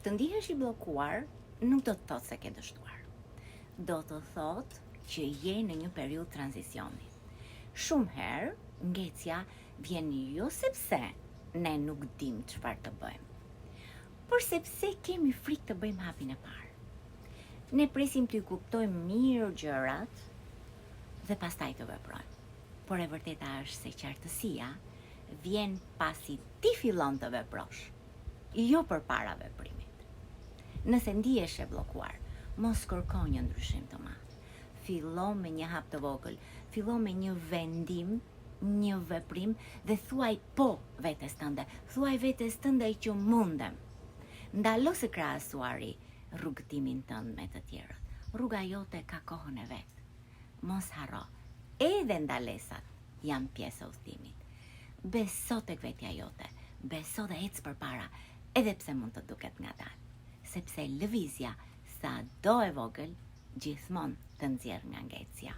Të ndihesh i bllokuar nuk do të thotë se ke dështuar. Do të thotë që je në një periudhë tranzicioni. Shumë herë ngecja vjen jo sepse ne nuk dimë çfarë të bëjmë, por sepse kemi frikë të bëjmë hapin e parë. Ne presim t'i kuptojmë mirë gjërat dhe pastaj të veprojmë. Por e vërteta është se qartësia vjen pasi ti fillon të veprosh. Jo përpara veprimit. Nëse ndihesh e bllokuar, mos kërko një ndryshim të madh. Fillo me një hap të vogël, fillo me një vendim, një veprim dhe thuaj po vetes tënde, thuaj vetes tënde që mundem. Ndalo së krahasuari rrugëtimin tënd me të tjerët. Rruga jote ka kohën e vet. Mos harro, edhe ndalesat janë pjesë e udhëtimit. Beso tek vetja jote, beso dhe ec përpara, edhe pse mund të duket ngadalë. Sepse lëvizja, sado e vogël, gjithmonë të nxjerr nga ngecja.